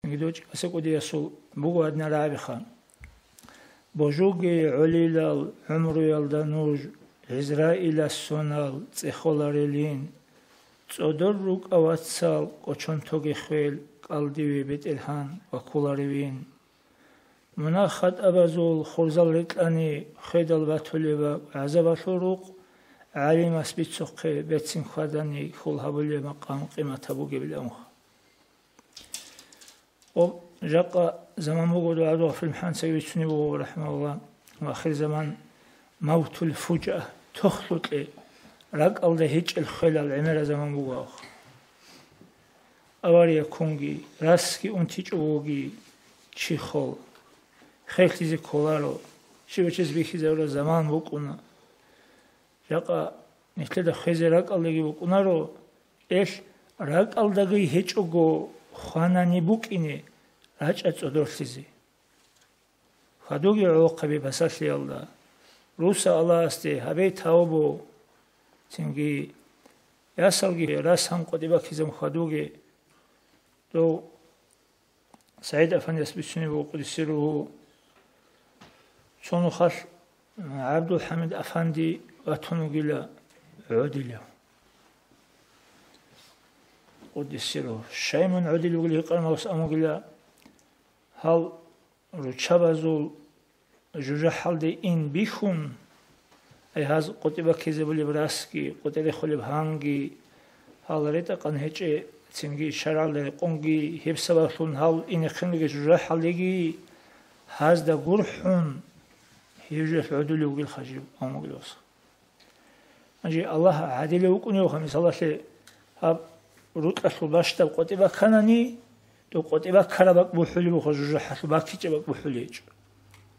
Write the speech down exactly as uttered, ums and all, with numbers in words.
Гидо чӀикӀаса кӀудиясул буго гьадинал рагӀабиха. Божуге гӀолилал гӀумруялда нуж, ГӀизраилас сонал цӀехоларелин, цӀодор рукӀа вацал кӀочон тоге хвел, кӀалдиве БетӀергьан вакуларевин. Мунагь хатӀабазул хурзал рекьани хведал батулеб бакӀ гӀазабалъул рукъ, гӀалимас бицухъе берцин хьвадани хьул гьабулеб макъам къиматаб бугебилан. Об, жакъа заман буго, дугӀа-дугӀа фильм хӀанцаги вицунеб буго, рахӀимагьуллагь, ва ахир заман мавтул фужаа, тохлъукье, ракӀалда гьечӀел хвелал гӀемерал заман буго авха. Авария ккунги, расги унтичӀого вуги чи хол. Херлъизе кколаро, щиб-щиб бихьизарураб заман букӀуна. Жакъа нилъеда хвезе ракӀалдаги букӀунаро, элъ ракӀалдаги гьечӀого хванани букӀине рачӀа цӀодорлъизе. Хьвадуге гӀолохъаби пасалъиялда, руса Аллагьасде гьабе тавбу, цинги ясалги рас гьан къватӀибе баккизабун хьвадуге. Дов СагӀид Афандияс бицунеб буго, къудисе ругьу, цо нухалъ ГӀабдулхӀамид Афанди ватун вугила гӀодилев. Къудисе ругьу. Щай мун гӀодилев вугилан гьикъарав малъус абун вугила, гьал руччабазул жужахӀалде ин бихьун, ай гьаз къватӀибе баккизабулеб расги, къватӀире хвелеб гьанги, гьал ретӀа-къан гьечӀеб цинги шаргӀалда рекъонги, гьеб сабаблъун гьал инехъин ругел жужахӀалдеги гьазда гурхӀун, гьев жоялъ гӀодулев вугилха жив, абун вугила. Гьанже Аллагь гӀадилав вукӀуневха, мисалалъе, гьаб рукьалъул бащдаб къватӀибе бакканани, дов къватӀибе баккараб бакӀ бухӀулеб буха, жужахӀалъул баккичӀеб бакӀ бухӀулеб гьечӀо.